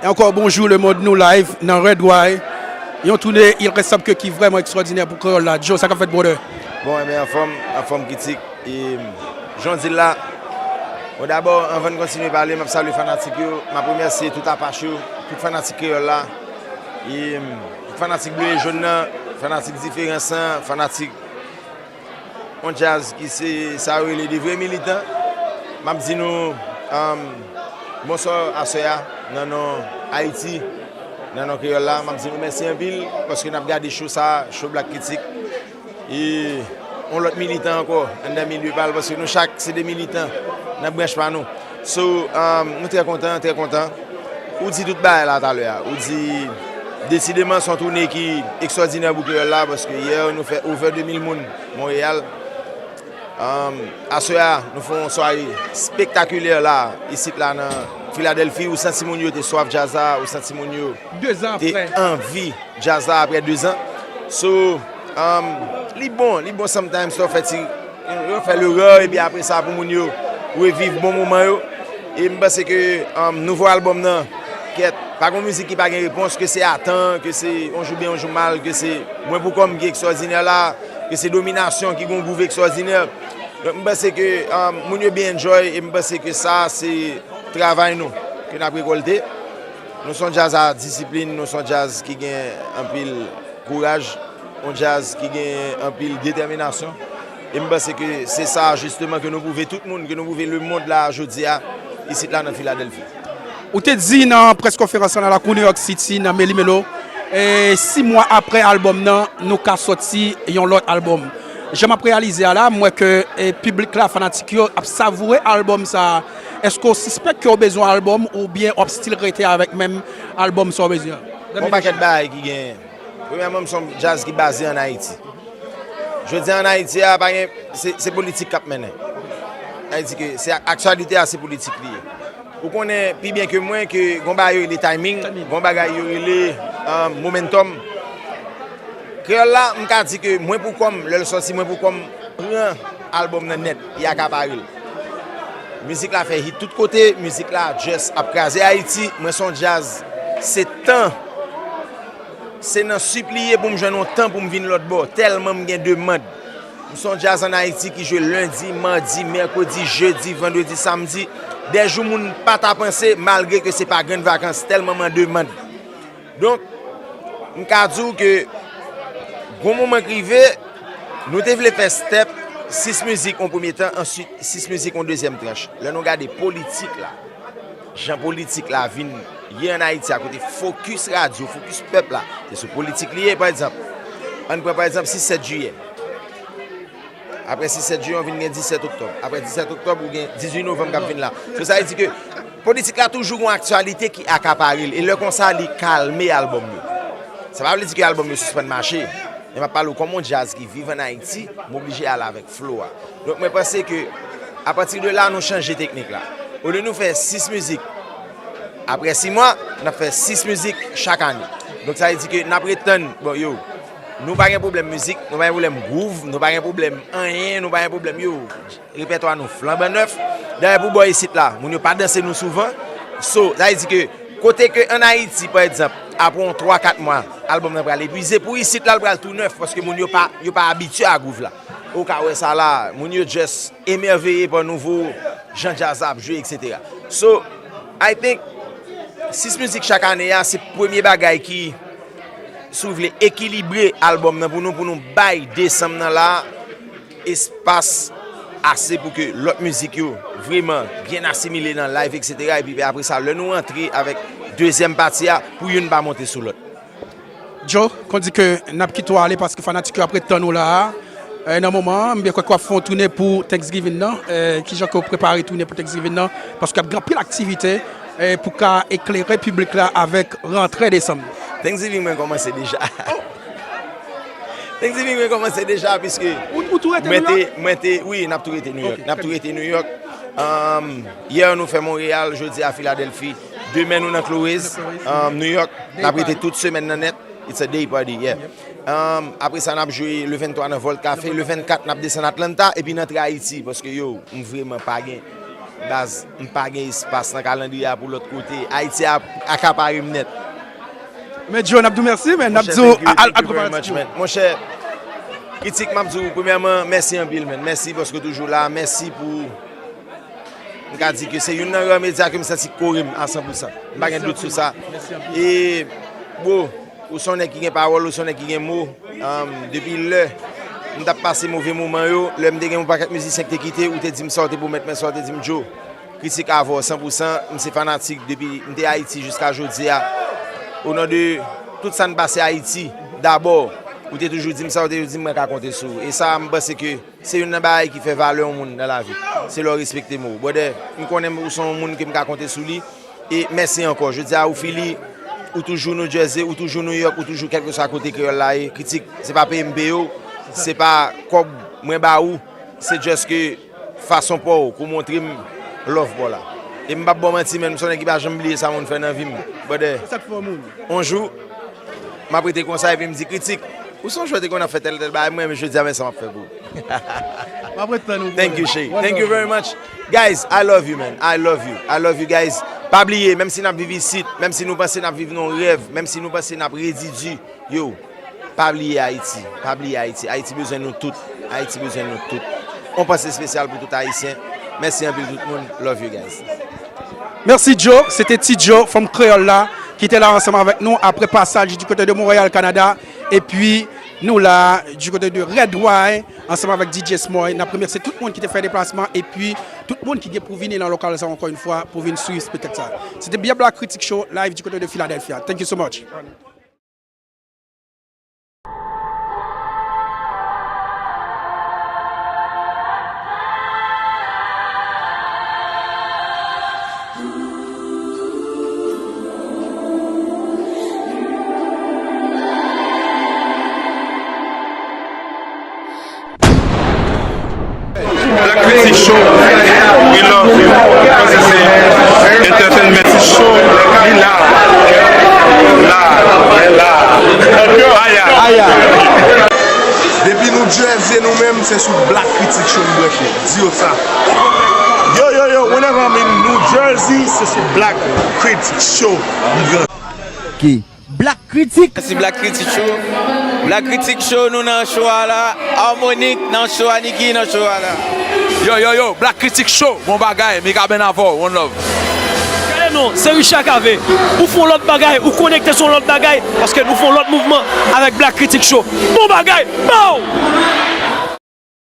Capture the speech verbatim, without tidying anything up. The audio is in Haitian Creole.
E ankò bonjou lemonn, nou live nan Red Wine. Yon toune il ressemble que ki vrèman ekstwòdinè pou kreyòl la. Joe, sa k ap fèt, brother? Bon, enben, anfòm, anfòm kritik. E, jan w di l la, bon, dabò, anvan n kontinye pale, m ap salye fanatik yo, m ap remèsye tout Apach yo, tout fanatik kreyòl la, e, tout fanatik ble e jòn nan, fanatik diferans lan, fanatik yon djaz ki se sa yo rele de vrè militan. M ap di nou, um, bonswa aswè a, nan non Ayiti, nan non kreyòl la. M ap di nou mèsi anpil, paske n ap gade cho sa, cho Black Critic. E yon lòt militan ankò, anndan milye pa l, paske nou chak se de militan nan branch pa nou. So, um, nou trè kontan, trè kontan. Ou di tout bagay la talè a. Ou di, desideman, se yon toune ki ekstwòdinè pou kreyòl la, paske yè, nou fè over de mil moun Monreyal. Um, aswè a, nou fè yon sware spektakilè la, isit la nan Filadèlfi, ou santi moun yo te swaf djaz la, ou santi moun yo te anvi djaz la apre dezan. So, um, li bon, li bon sometimes lè w fè ti, lè w fè lerè, epi apre sa pou moun yo reviv bon moman yo. E m panse ke, um, nouvo albòm nan, kèt, pa gon mizik ki pa gen repons, ke se atan, ke se yon jou byen, yon jou mal, ke se mwen pou kò m ki ekstwòdinè la, ke se dominasyon ki gon gwouv ekstwòdinè. Donk, m panse ke, um, moun yo byen enjoy, e m panse ke sa, se travay nou, ke n ap rekòlte. Nou se yon djaz a disiplin, nou se yon djaz ki gen anpil kouraj, yon djaz ki gen anpil detèminasyon. E m panse ke se sa, jisteman, ke nou pwouve tout moun, ke nou pwouve lemonn la jodi a, isit la nan Filadèlfi. Ou te di nan près konferans lan nan lakou New York City, nan Meli Melo, e, sis mwa apre albòm nan, nou ka sòti yon lòt albòm. Jan m ap reyalize a la, m wè ke, e, piblik la, fanatik yo, ap savoure albòm sa a. Èske w sispèk ke w bezwen albòm oubyen w ap still rete avèk menm albòm sa w bezwen an? Gon pakèt bagay ki genyen. Premyèman, m se yon djaz ki baze ann Ayiti. Jodi a, ann Ayiti a, pa gen, se, se politik k ap mennen. Sa vle di ke se ak-, aktyalite a, se politik li ye. Ou konnen pi byen ke mwen ke gon bagay yo rele timing, gon bagay yo rele, um, momentum. Kreyòl la, m ka di ke mwen pou kò m, lè l sòti, mwen pou kò m pran albòm nan nèt, e akapare l. Mizik la fè hit tout kote, mizik la just ap kraze Ayiti. Mwen se yon djaz, se tan, se nan sipliye pou m jwenn yon tan pou m vin lòt bò, tèlman m gen demann. M se yon djaz ann Ayiti ki jwe lendi, madi, mèkredi, jedi, vandredi, samdi, de jou moun pa ta panse, malgre ke se pa grenn vakans, tèlman m an demann. Donk, m ka di w ke gon moman k rive, nou te vle fè step, sis mizik yon premye tan, answit sis mizik yon dezyèm tranch. Lè nou gade politik la, jan politik la vin ye ann Ayiti a, kote fokis radyo, fokis pèp la, se sou politik li ye, pa egzanp. Ann pran, pa egzanp, sis sèt jiyè. Apre sis sèt jiyè, w vin gen disèt oktòb. Apre disèt oktòb, ou gen dizuit novanm k ap vin la. So, sa vle di ke politik la toujou gen yon aktyalite ki akapare l. E lè konsa, li kalme albòm yo. Sa pa vle di ke albòm yo sispann mache. Men m ap pale w kòm yon djaz ki viv ann Ayiti, m oblije ale avèk flow a. Donk, mwen panse ke, apati de la, nou chanje teknik la. Olye nou fè sis mizik, apre sis mwa, n ap fè sis mizik chak ane. Donk, sa vle di ke n ap ret tann, bon, yo, nou pa gen pwoblèm mizik, nou pa gen pwoblèm gwouv, nou pa gen pwoblèm anyen, nou pa gen pwoblèm, yo, repètwa nou flanban nèf. Dayè, pou bò isit la, moun yo pa danse nou souvan. So, sa vle di ke, kote ke ann Ayiti, pa egzanp, apre yon twa, kat mwa, albòm nan pral epuize, pou isit la, l pral tou nèf, paske moun yo pa, yo pa abitye a gwouv la. Ou ka wè sa la, moun yo just emèveye pa nouvo jan djaz la ap jwe, et cetera. So, I think, sis mizik chak ane a, se premye bagay ki, si w vle, ekilibre albòm nan pou nou, pou nou bay desanm nan la, espas ase pou ke lòt mizik yo vrèman byen asimile nan live, et cetera. Epi apre sa, lè nou antre avèk dezyèm pati a, pou youn pa monte sou lòt. Joe, kon di ke n ap kite w ale paske fanatik yo ap ret tann ou la a. Eh, nan moman an, m byen kwè ke w ap fè yon toune pou Thanksgiving nan. Eh, kijan ke w prepare toune pou Thanksgiving nan? Paske ap gen anpil aktivite, eh, pou ka eklere piblik la avèk rantre desanm. Thanksgiving mwen kòmanse deja. Thanksgiving mwen kòmanse deja, piske ou, ou tou rete New York? Mwen te, wi, n ap tou rete New York. Ok, n ap tou rete New York. Um, yè nou fè Monreyal, jodi a Filadèlfi. Demen nou nan Chloé's, um, New York. N ap rete tout semèn nan nèt. It's a day party, yeah. Um, apre sa, n ap jwe le venntwa nan Volt Café. Le vennkat, n ap desann Atlanta. Epi n antre Ayiti, paske yo, m vrèman pa gen Baz, m pa gen espas nan kalandriye a pou lòt kote. Ayiti a akapare m nèt. Men Joe, n ap di w mèsi, men n ap di w al al preparatif. Monchè, kritik, m ap di w premyèman, mèsi anpil, men. Mèsi paske w toujou la. Mèsi pou. M ka di ke se youn nan rare medya ke m santi k kore m a san pou san. M pa gen dout sou sa. E, bro, ou se yon nèg ki gen pawòl, ou se yon nèg ki gen mo. Depi lè m t ap pase move moman yo, lè m te gen yon pakèt mizisyen ki te kite, ou te di m sa w te pwomèt mwen, sa w te di m, Joe. Kritik avè w san pou san, m se fanatik depi m te Ayiti jiska jodi a. O non de tout sa n pase Ayiti, dabò, ou te toujou di m sa, ou te toujou di m mwen ka konte sou ou. E sa, m panse ke se youn nan bagay ki fè valè yon moun nan lavi. Se lè w respekte mo w. Brother, m konnen ou se yon moun ke m ka konte sou li. E mèsi ankò. Jodi a, ou Philly, ou toujou New Jersey, ou toujou New York, ou toujou kèlkeswa kote kreyòl la ye. Kritik, se pa peye m peye w, se pa kòb mwen ba ou, se just ke fason pa w, ke w montre m love pa w la. E m p ap ba w manti, men m se yon nèg ki pa janm bliye sa moun fè nan vi m. Brother, yon jou, m ap rete konsa, epi m di, Kritik, ou sonje w te konn ap fè tèl, tèl bagay, mwen, men jodi a, men sa m ap fè pou ou. M ap ret tann ou, brother. Thank you, Shay. Thank you very much. Guys, I love you, man. I love you. I love you, guys. Pa bliye, menm si n ap viv isit, menm si nou panse n ap viv nan yon rèv, menm si nou panse n ap redi di, yo, pa bliye Ayiti. Pa bliye Ayiti. Ayiti bezwen nou tout. Ayiti bezwen nou tout. On panse espesyal pou tout Ayisyen. Mèsi anpil tout moun. Love you, guys. Merci Joe, c'était Ti Joe, fanm kreyòl la, qui était là ensemble avec nous après passage du côté de Montréal, Canada. Et puis, nous là, du côté de Red Wine, ensemble avec D J Smoy. N ap remèsye tout moun ki te fè deplasman epi tout moun ki gen pou vini nan lokal sa ankò yon fwa pou vin swiv spektak sa. Se te Bia Black Critic Show live du côté de Philadelphia. Thank you so much. Black Critic Show, we love you. Paske se entertainment show, li la. La, la. Aya. Aya. Depi New Jersey, nou menm, se sou Black Critic Show nou branche. Di yo sa. Yo, yo, yo, whenever I'm in New Jersey, se sou Black Critic Show m branche. Black Critic. Mèsi Black Critic Show. Black Critic Show, nou nan show a la. Harmonic nan show a, Nicky nan show a la. Yo, yo, yo, Black Critic Show, bon bagay, Mikaben avè w, one love. Gade non, se Richard Cavé. Ou fè yon lòt bagay, ou konekte sou yon lòt bagay, paske nou fè yon lòt mouvman avèk Black Critic Show. Bon bagay, pow!